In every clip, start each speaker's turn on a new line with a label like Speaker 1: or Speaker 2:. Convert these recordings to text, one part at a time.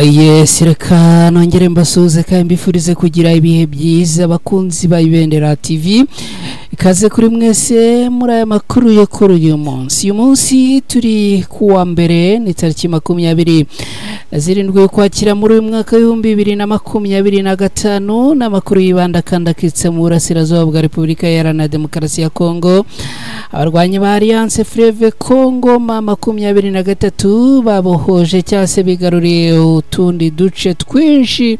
Speaker 1: Yes, reka nongere mbasuhuze kandi mbifurize kugira ibihe byiza abakunzi ba Ibendera TV. Ikaze kuri mwese muri aya makuru yo kuri uyu munsi. Uyu munsi turi kuwa mbere, ni tariki 27 Ukwakira muri uyu mwaka w'2025, n'amakuru yibanda kandi akitse mu burasirazuba bwa Repubulika Iharanira Demokarasi ya Kongo. Abarwanyi ba Alliance Fleuve Congo ma 23 babohoje cyangwa se bigaruriye utundi duce twinshi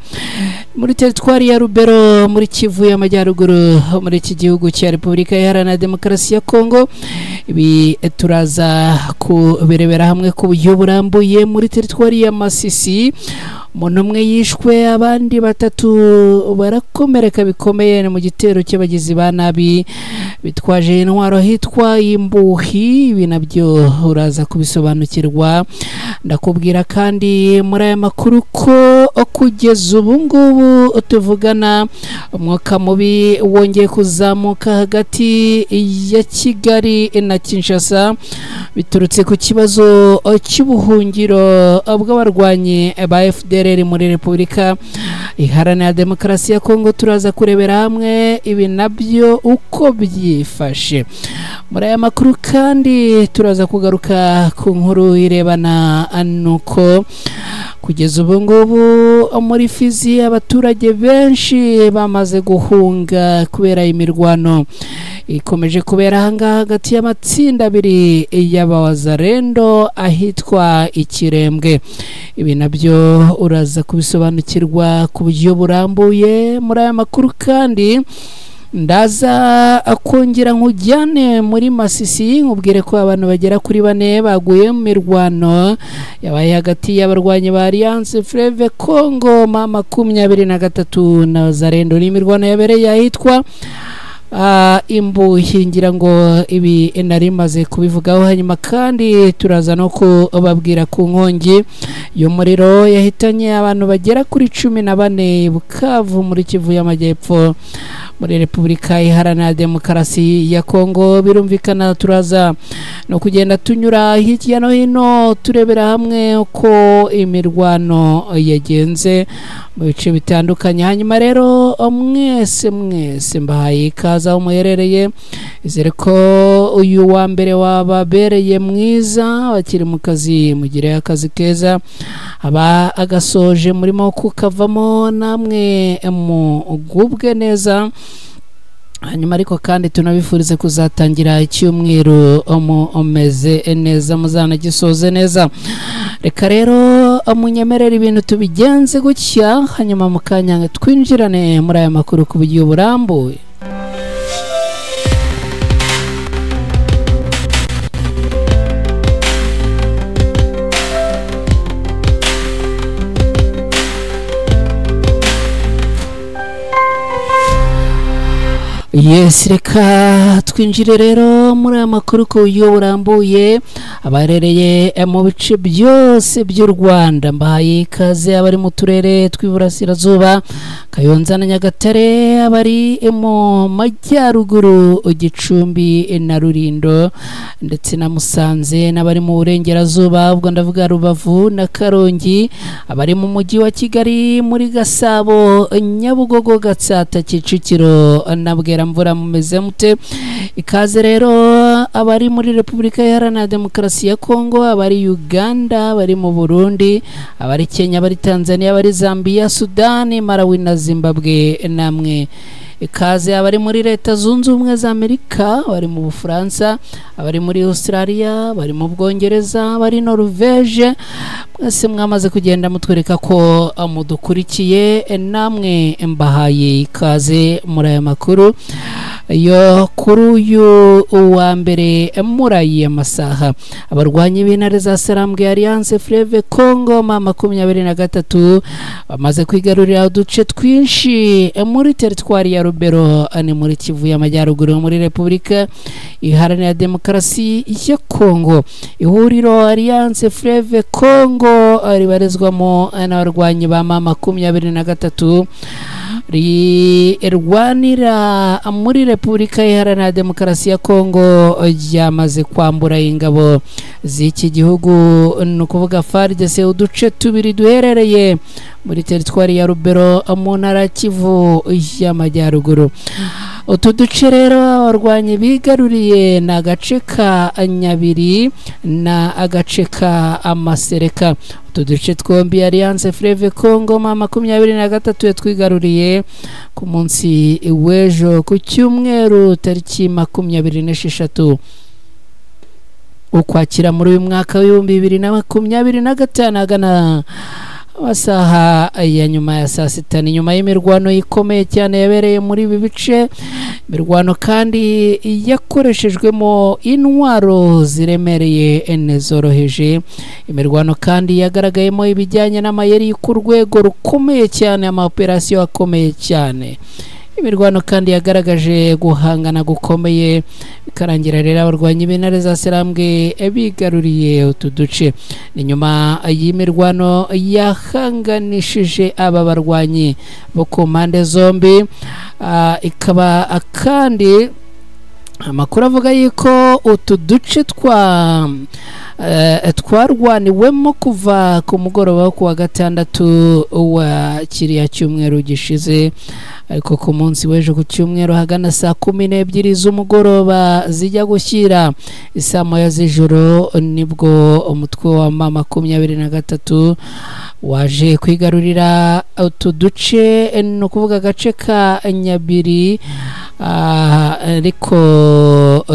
Speaker 1: muri teritwari ya Rubero muri Kivu y'Amajyaruguru muri iki gihugu cya Repubulika Iharanira Demokarasi ya Kongo. Ibi turaza kubirebera hamwe ku buryo burambuye. Muri teritwari ya Masisi umuntu umwe yishwe, abandi batatu barakomereka bikomeye mu gitero cy'abagizi ba nabi bitwaje intwaro hitwa Imbuhi. Ibi nabyo uraza kubisobanukirwa. Ndakubwira kandi muri aya makuru ko kugeza ubu ngubu tuvugana umwuka mubi wongeye kuzamuka hagati ya Kigali na Kinshasa biturutse ku kibazo cy'ubuhungiro bw'abarwanyi ba FDLR muri Repubulika Iharanira Demokarasi ya Kongo. Turaza kurebera hamwe ibi nabyo uko byifashe. Muri aya makuru kandi turaza kugaruka ku nkuru irebana nuko kugeza ubu ngubu muri Fizi abaturage benshi bamaze guhunga kubera imirwano ikomeje kubera ahangaha hagati y'amatsinda abiri y'abawazarendo ahitwa Ikirembwe. Ibi nabyo uraza kubisobanukirwa ku buryo burambuye. Muri aya makuru kandi ndaza kongera nkujyane muri Masisi nkubwire ko abantu bagera kuri 4 baguye mu mirwano yabaye hagati y'abarwanyi ba Alliance Fleuve Congo ma 23 na Zarendo. Ni imirwano yabereye ahitwa Imbuhi, ngira ngo ibi nari maze kubivugaho. Hanyuma kandi turaza no kubabwira ku nkongi y'umuriro yahitanye abantu bagera kuri 14 Bukavu muri Kivu y'Amajyepfo muri Repubulika Iharanira Demokarasi ya Kongo. Birumvikana turaza no kugenda tunyura hirya no hino turebera hamwe uko imirwano yagenze mu bice bitandukanye. Hanyuma rero mwese mwese mbahaye ikaze aho muherereye, izere ko uyu wa mbere wababereye mwiza. Bakiri mu kazi mugire akazi keza, aba agasoje murimo kukavamo namwe mugubwe neza. Hanyuma ariko kandi tunabifurize kuzatangira icyumweru umeze neza, muzanagisoze neza. Reka rero munyemerere ibintu tubigenze gutya, hanyuma mukanya twinjirane muri aya makuru ku buryo burambuye. Yes, reka twinjire rero muri aya makuru ku buryo burambuye. Abarereye mu bice byose by'u Rwanda mbahaye ikaze, abari mu turere tw'iburasirazuba Kayonza na Nyagatare, abari mu majyaruguru Gicumbi na Rulindo ndetse na Musanze, n'abari mu burengerazuba ubwo ndavuga Rubavu na Karongi, abari mu mujyi wa Kigali muri Gasabo, Nyabugogo, Gatsata, Kicukiro na Bweramvura, mumeze mute? Ikaze rero abari muri Repubulika Iharanira Demokarasi ya Kongo, abari Uganda, abari mu Burundi, abari Kenya, abari Tanzania, abari Zambia, Sudani, Malawi na Zimbabwe, namwe ikaze. Abari muri Leta Zunze Ubumwe za Amerika, abari mu Bufaransa, abari muri Australia, abari mu Bwongereza, abari Norvege, mwese mwamaze kugenda mutwereka ko mudukurikiye, namwe mbahaye ikaze muri aya makuru yo kuri uyu wa mbere muri aya masaha. Abarwanyi b'intare za Sarambwe Alliance Fleuve Congo ma 23 bamaze kwigarurira uduce twinshi muri teritwari ya Rubero ni muri Kivu y'Amajyaruguru muri Repubulika Iharanira Demokarasi ya Kongo. Ihuriro Alliance Fleuve Congo ribarizwamo n'abarwanyi ba ma 23 rirwanira muri Repubulika Iharanira Demokarasi ya Kongo ryamaze kwambura ingabo z'iki gihugu, ni ukuvuga FARDC, uduce tubiri duherereye muri teritwari ya Rubero mu ntara Kivu y'Amajyaruguru. Utu duce rero abarwanyi bigaruriye ni agace ka Nyabiri na agace ka Amasereka. Utu duce twombi Alliance Fleuve Congo ma 23 yatwigaruriye ku munsi w'ejo ku cyumweru tariki 26 Ukwakira muri uyu mwaka w'ibihumbi 2025 agana amasaha ya nyuma ya saa sita. Ni nyuma y'imirwano ikomeye cyane yabereye muri ibi bice, imirwano kandi yakoreshejwemo intwaro ziremereye zoroheje, imirwano kandi yagaragayemo ibijyanye n'amayeri ku rwego rukomeye cyane, amaoperasiyo akomeye cyane. Imirwano kandi yagaragaje guhangana gukomeye, bikarangira rero abarwanyi b'intare za Sarambwe bigaruriye utu duce. Ni nyuma y'imirwano yahanganishije aba barwanyi bo ku mpande zombi, ikaba kandi amakuru avuga yuko utu duce twarwaniwemo kuva ku mugoroba wo kuwa gatandatu wa kiriya cyumweru gishize, ariko ku munsi w'ejo ku cyumweru hagana saa 12 z'umugoroba zijya gushyira isaa moya z'ijoro, nibwo umutwe wa M23 waje kwigarurira utu duce, ni ukuvuga agace ka Nyabiri, ariko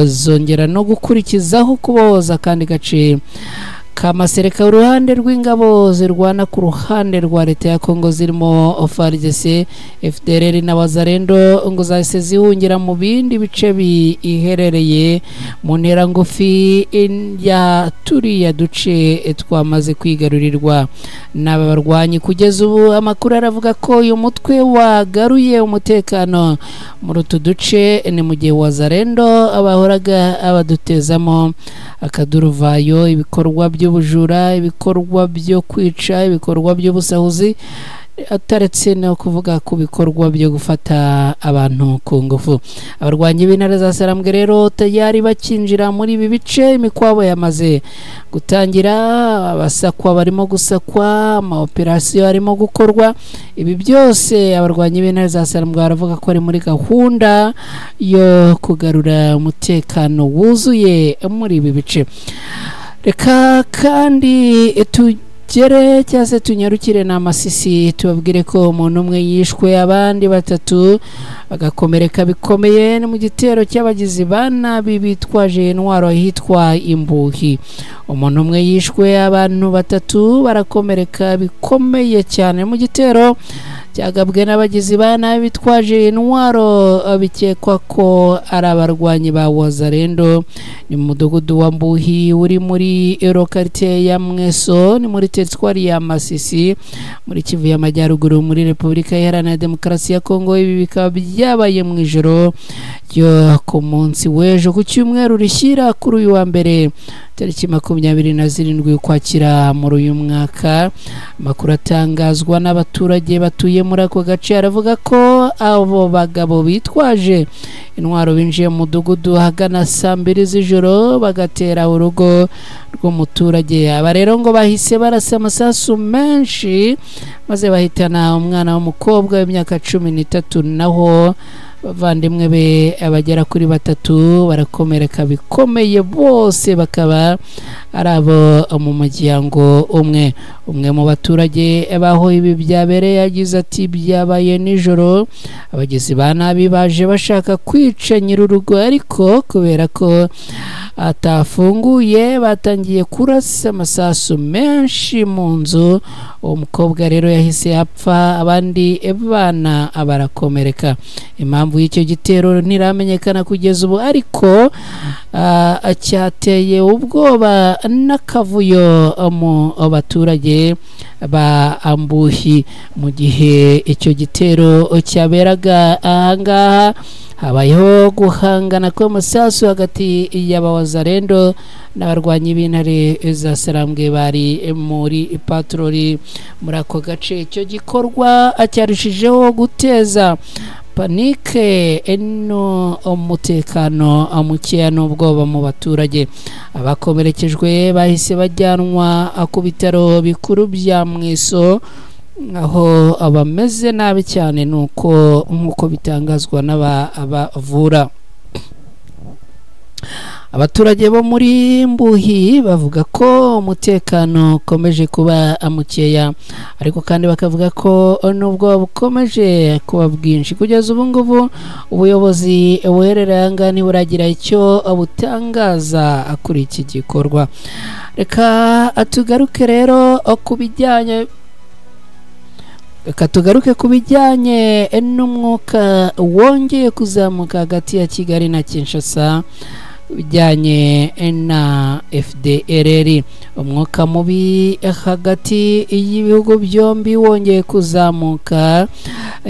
Speaker 1: zongera no gukurikizaho kuboza kandi gace Kamasereka. Uruhande rw'ingabo zirwana ku ruhande rwa leta ya Kongo zirimo FARDC, FDLR na Wazalendo ngo zahise zihungira mu bindi bice biherereye mu ntera ngufi ya turiya duce twamaze kwigarurirwa n'aba barwanyi. Kugeza ubu amakuru aravuga ko uyu mutwe wagaruye umutekano muri utu duce, ni mu gihe Wazalendo abahoraga abadutezamo akaduruvayo, ibikorwa by'ubujura, ibikorwa byo kwica, ibikorwa by'ubusahuzi, ataretse no kuvuga ku bikorwa byo gufata abantu ku ngufu. Abarwanyi b'intare za Sarambwe rero tayari bakinjira muri ibi bice, imikwabo yamaze gutangira, abasakwa barimo gusakwa, amaoperasiyo arimo gukorwa. Ibi byose abarwanyi b'intare za Sarambwe baravuga ko ari muri gahunda yo kugarura umutekano wuzuye muri ibi bice. Reka kandi tugere cyangwa se tunyarukire na Masisi, tubabwire ko umuntu umwe yishwe abandi batatu bagakomereka bikomeye ni mu gitero cy'abagizi ba nabi bitwaje intwaro ahitwa Imbuhi. Umuntu umwe yishwe abantu batatu barakomereka bikomeye cyane mu gitero cyagabwe n'abagizi ba nabi bitwaje intwaro, bikekwa ko ari abarwanyi ba Wazalendo. Ni mu mudugudu wa Mbuhi uri muri Euro quartier ya Mweso, ni muri teritwari ya Masisi muri Kivu y'Amajyaruguru muri Repubulika Iharanira Demokarasi ya Kongo. Ibi bikaba byabaye mu ijoro ryo ku munsi w'ejo ku cyumweru rishyira kuri uyu wa mbere tariki 27 Ukwakira muri uyu mwaka. Amakuru atangazwa n'abaturage batuye muri ako gace aravuga ko abo bagabo bitwaje intwaro binjiye mu mudugudu ahagana saa 2 z'ijoro bagatera urugo rw'umuturage. Aba rero ngo bahise barasa amasasu menshi maze bahitana umwana w'umukobwa w'imyaka 13, naho bavandimwe be abagera kuri 3 barakomereka bikomeye, bose bakaba ari abo mu muryango umwe. Umwe mu baturage baho ibi byabereye yagize ati: byabaye nijoro, abagizi ba nabi baje bashaka kwica nyir'urugo, ariko kubera ko atafunguye batangiye kurasa amasasu menshi mu nzu. Uwo mukobwa rero yahise apfa, abandi bana barakomereka. Impamvu y'icyo gitero ntiramenyekana kugeza ubu, ariko Cyateye ubwoba n'akavuyo mu baturage ba Ambuhi. Mu gihe icyo gitero cyaberaga ahangaha, habayeho guhangana kw'amasasu hagati y'abawazarendo n'abarwanyi b'intare za Sarambwe bari muri patroli muri ako gace. Icyo gikorwa cyarushijeho guteza panique no umutekano mukeya n'ubwoba mu baturage. Abakomerekejwe bahise bajyanwa ku bitaro bikuru bya Mweso, aho abameze nabi cyane, nuko nk'uko bitangazwa n'abavura. Abaturage bo muri Mbuhi bavuga ko umutekano ukomeje kuba mukeya, ariko kandi bakavuga ko nubwo bukomeje kuba bwinshi, kugeza ubu ngubu ubuyobozi buherereye aha ngaha ntiburagira icyo butangaza kuri iki gikorwa. Reka tugaruke ku bijyanye n'umwuka wongeye kuzamuka hagati ya Kigali na Kinshasa bijyanye na FDLR. Umwuka mubi hagati y'ibihugu byombi wongeye kuzamuka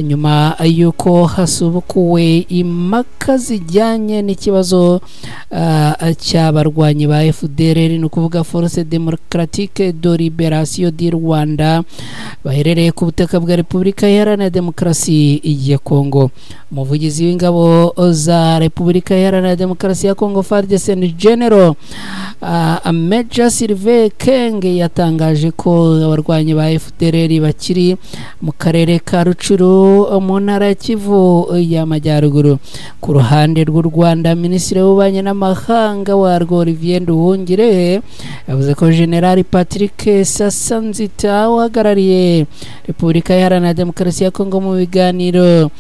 Speaker 1: nyuma y'uko hasubukuwe impaka zijyanye n'ikibazo cy'abarwanyi ba FDLR, ni ukuvuga Force Démocratique de Libération du Rwanda, baherereye ku butaka bwa Repubulika Iharanira Demokarasi ya Kongo. Umuvugizi w'ingabo za Repubulika Iharanira Demokarasi ya Kongo, FARDC, General Major Sylvain Ekenge, yatangaje ko abarwanyi ba FDLR bakiri mu karere ka Rucuru mu ntara ya Kivu y'Amajyaruguru. Ku ruhande rw'u Rwanda, Minisitiri w'Ububanyi n'Amahanga warwo, Olivier Nduhungirehe, yavuze ko General Patrick Sasanzita uhagarariye Repubulika Iharanira Demokarasi ya Kongo mu biganiro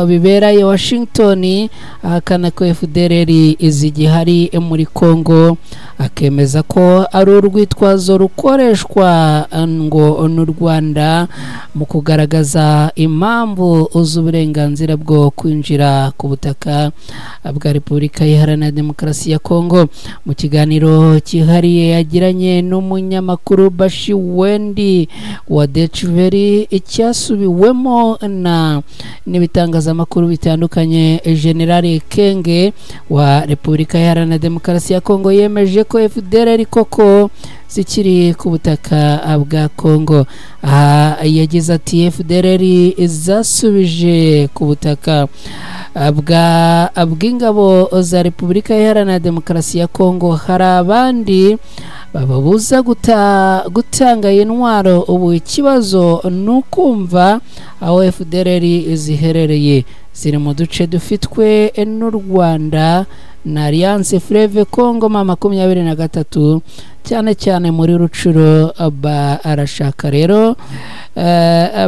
Speaker 1: bibera i Washington ahakana ko FDLR zigihari muri Congo, akemeza ko ari urwitwazo rukoreshwa ngo n'u Rwanda mu kugaragaza impamvu z'uburenganzira bwo kwinjira ku butaka bwa Repubulika Iharanira Demokarasi ya Congo. Mu kiganiro cyihariye yagiranye n'umunyamakuru Bashi Wendi wa Deutsche Welle, cyasubiwemo na n'ibitangazamakuru bitandukanye, General Ekenge wa Repubulika Iharanira Demokarasi ya Kongo yemeje ko FDLR koko zikiri ku butaka bwa Kongo. Aha yagize ati: "FDLR zasubije ku butaka bwa bw'ingabo za Repubulika Iharanira Demokarasi ya Kongo. Hari abandi bababuza gutanga intwaro. Ubu ikibazo ni ukumva aho FDLR ziherereye. Ziri mu duce dufitwe n'u Rwanda na Alliance Fleuve Congo M23, cyane cyane muri Rucuro. Barashaka rero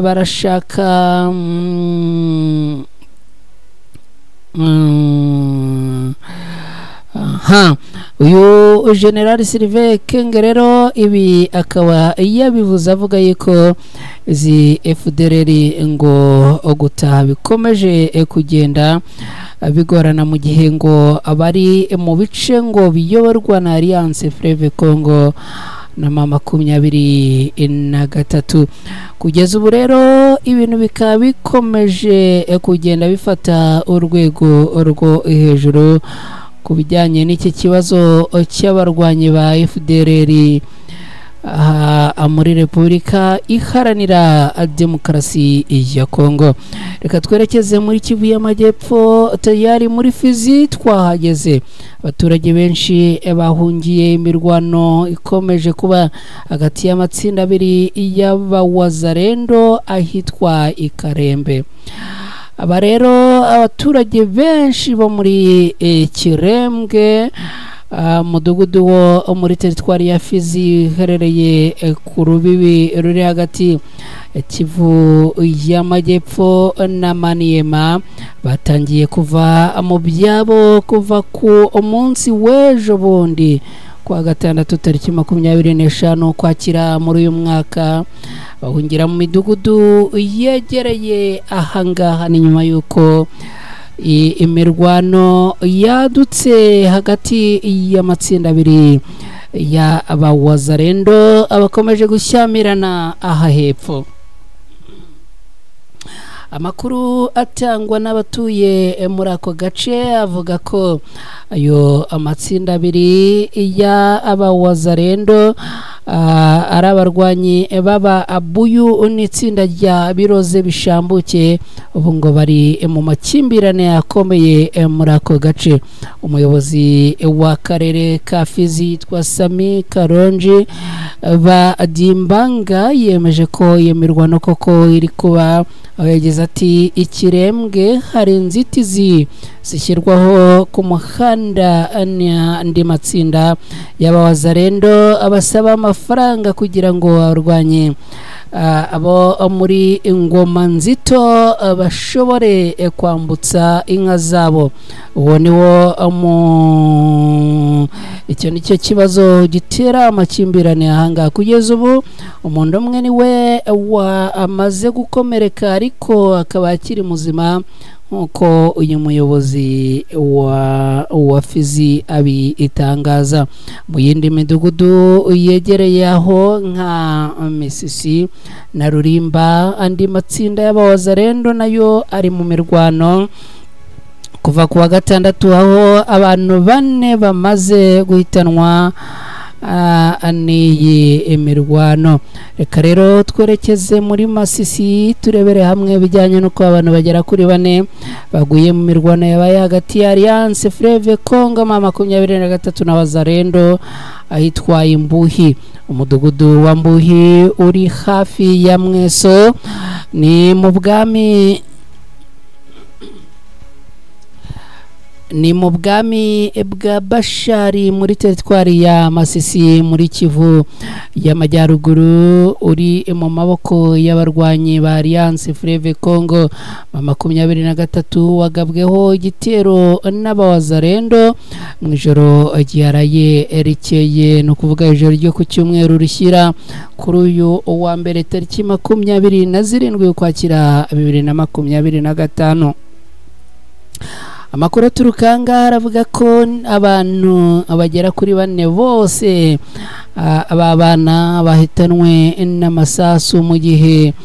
Speaker 1: barashaka aha." Uyu General Sylvain Ekenge rero ibi akaba yabivuze avuga yuko izi FDLR ngo gutaha bikomeje kugenda bigorana, mu gihe ngo abari mu bice ngo biyoborwa na Alliance Fleuve Congo na M23. Kugeza ubu rero ibintu bikaba bikomeje kugenda bifata urwego rwo hejuru ku bijyanye n'iki kibazo cy'abarwanyi ba FDLR aha muri Repubulika Iharanira Demokarasi ya Kongo. Reka twerekeze muri Kivu y'Amajyepfo, tayari muri Fizi twahageze. Abaturage benshi bahungiye imirwano ikomeje kuba hagati y'amatsinda abiri y'abawazarendo ahitwa Ikarembe. Aba rero abaturage benshi bo muri Kirembwe, mudugudu wo muri teritwari ya Fizi iherereye ku rubibi ruri hagati ya Kivu y'Amajyepfo na Maniema, batangiye kuva mu byabo kuva ku munsi w'ejo bundi kuwa gatandatu tariki 25 Ukwakira muri uyu mwaka, bahungira mu midugudu yegereye ahangaha. Ni nyuma y'uko Imirwano yadutse hagati y'amatsinda abiri ya abawazarendo abakomeje gushyamirana aha hepfo. Amakuru atangwa n'abatuye muri ako gace avuga ko ayo amatsinda abiri ya abawazarendo ari abarwanyi baba abuyu n'itsinda rya biroze bishambuke, ubu ngo bari mu makimbirane akomeye muri ako gace. Umuyobozi w'akarere ka Fizi yitwa Sami Karonji Badimbanga yemeje ko iyo mirwano koko iri kuba, aho yagize ati ikirembwe hari inzitizi zishyirwaho ku muhanda n'andi matsinda y'abawazarendo abasaba amafaranga kugira ngo abarwanye abo muri Ingoma Nzito bashobore kwambutsa inka zabo. Uwo niwo icyo nicyo kibazo gitera amakimbirane ahangaha. Kugeza ubu umuntu umwe niwe amaze gukomereka ariko akaba akiri muzima, nk'uko uyu muyobozi wa Fizi abitangaza. Mu yindi midugudu yegereye aho nka Misisi na Rurimba, andi matsinda y'abawazarendo nayo ari mu mirwano kuva ku wa gatandatu, aho abantu 4 bamaze guhitanwa n'iyi imirwano. Reka rero twerekeze muri Masisi turebere hamwe bijyanye n'uko abantu bagera kuri 4 baguye mu mirwano yabaye hagati ya Alliance Fleuve Congo M23 na Wazarendo ahitwa Imbuhi. Umudugudu wa Mbuhi uri hafi ya Mweso ni mu bwami bwa Bashari muri teritwari ya Masisi muri Kivu y'Amajyaruguru, uri mu maboko y'abarwanyi ba Alliance Fleuve Congo M23 wagabweho igitero n'abawazarendo mu ijoro ryaraye rikeye, no kuvuga ijoro ryo ku cyumweru rishyira kuri uyu wa mbere tariki 27 Ukwakira 2025. Amakuru aturuka ngaha aravuga ko abantu bagera kuri 4 bose aba bana bahitanwe n'amasasu, mu gihe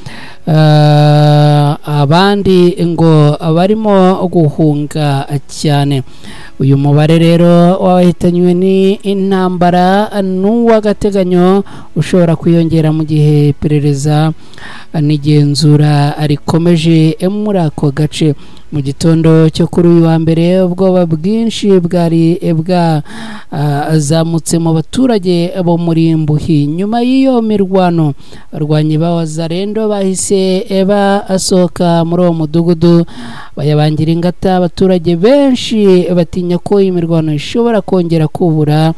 Speaker 1: abandi ngo barimo guhunga cyane. Uyu mubare rero w'abahitanywe ni intambara n'uw'agateganyo ushobora kwiyongera mu gihe iperereza n'igenzura rikomeje muri ako gace. Mu gitondo cyo kuri uyu wa mbere ubwoba bwinshi bwari bwazamutse mu baturage bo muri Mbuhi nyuma y'iyo mirwano. Abarwanyi ba Wazarendo bahise basohoka muri uwo mudugudu bayabangira ingata. Abaturage benshi batinya ko iyi mirwano ishobora kongera kubura,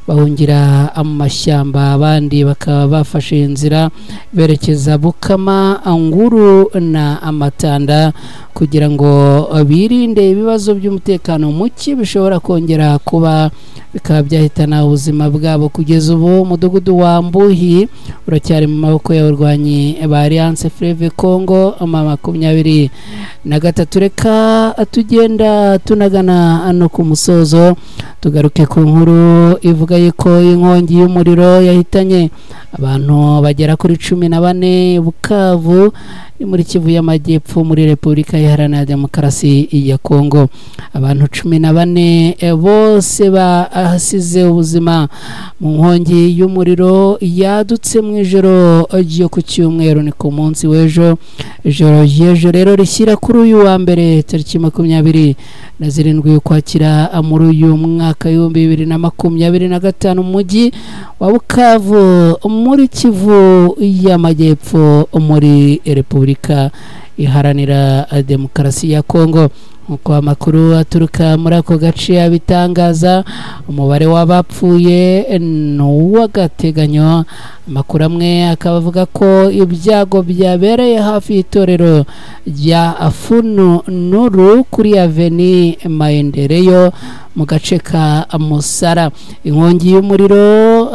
Speaker 1: bahungira amashyamba, abandi bakaba bafashe inzira berekeza Bukama, Nguru na Amatanda kugira ngo birinde ibibazo by'umutekano muke bishobora kongera kuba bikaba byahitana ubuzima bwabo. Kugeza ubu umudugudu wa Mbuhi uracyari mu maboko y'abarwanyi ba Alliance Fleuve Congo M23. Reka tugenda tunagana no ku musozo, tugaruke ku nkuru ivuga yuko inkongi y'umuriro yahitanye abantu bagera kuri 14 Bukavu ni muri Kivu y'Amajyepfo muri Repubulika Iharanira Demokarasi ya Kongo. Abantu 14 bose bahasize ubuzima mu nkongi y'umuriro yadutse mu ijoro ryo ku cyumweru, ni ku munsi w'ejo. Ijoro ry'ejo rero rishyira kuri uyu wa mbere tariki 27 Ukwakira muri uyu mwaka 2025 mujyi wa Bukavu muri Kivu y'Amajyepfo muri Repubulika Iharanira Demokarasi ya Kongo. Nkuko amakuru aturuka muri ako gace abitangaza, umubare w'abapfuye ni uw'agateganyo. Amakuru amwe akaba avuga ko ibyago byabereye hafi y'itorero rya Afunu Nuru kuri Aveni Maendeleo mu gace ka Musara. Inkongi y'umuriro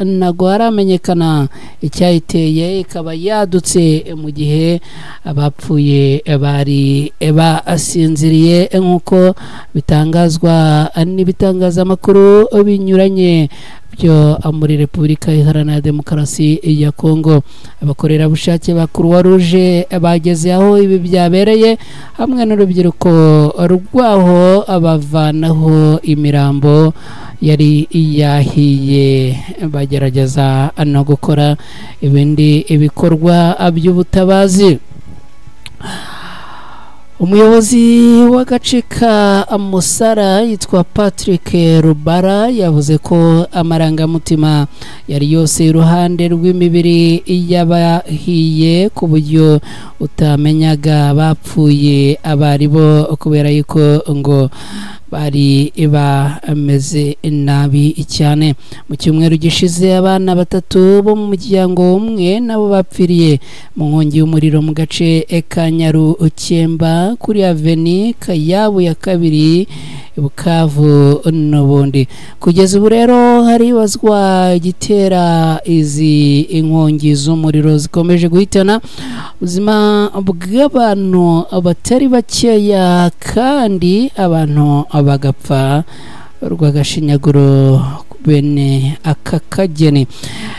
Speaker 1: ntago haramenyekana icyayiteye, ikaba yadutse mu gihe abapfuye bari basinziriye, nk'uko bitangazwa n'ibitangazamakuru binyuranye byo muri Repubulika Iharanira Demokarasi ya Kongo. Abakorerabushake ba Croix Rouge bageze aho ibi byabereye hamwe n'urubyiruko rwaho, bavanaho imirambo yari yahiye, bagerageza no gukora ibindi ibikorwa by'ubutabazi. Umuyobozi w'agace ka Musara yitwa Patrick Rubara yavuze ko amarangamutima yari yose iruhande rw'imibiri y'abahiye, ku buryo utamenyaga bapfuye abari bo, kubera yuko ngo bari bameze nabi cyane. Mu cyumweru gishize abana 3 bo mu muryango umwe nabo bapfiriye mu nkongi y'umuriro mu gace ka Nyarukemba kuri Aveni Kayabu ya 2 Bukavu n'ubundi. Kugeza ubu rero haribazwa igitera izi inkongi z'umuriro zikomeje guhitana ubuzima bw'abantu batari bakeya, kandi abantu bagapfa rw'agashinyaguro bene aka kageni.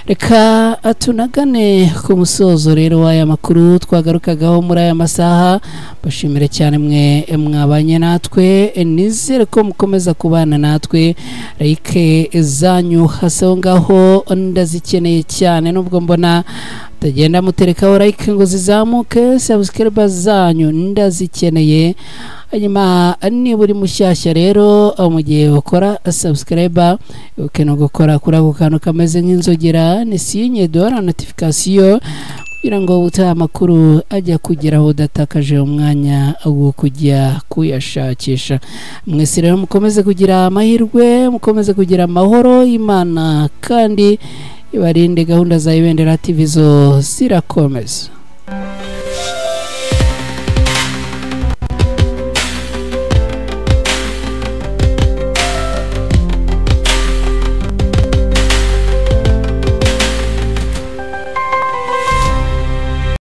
Speaker 1: Reka tunagane ku musozo rero w'aya makuru twagarukagaho muri aya masaha. Bashimire cyane mwe mwabanye natwe, nizere ko mukomeza kubana natwe. Like zanyu hasi aho ngaho ndazikeneye cyane, nubwo mbona tagenda muterekaho like ngo zizamuke. Subscribe zanyu ndazikeneye. Hanyuma niba uri mushyashya rero, mu gihe ukora subscribe uke no gukora kuri ako kantu kameze nk'inzogera, ni sinye duhora notification, kugira ngo utaha amakuru ajya kugeraho udatakaje umwanya wo kujya kuyashakisha. Mwese rero mukomeze kugira amahirwe, mukomeze kugira amahoro y'Imana, kandi ibarinde. Gahunda za Ibendera TV zo zirakomeza.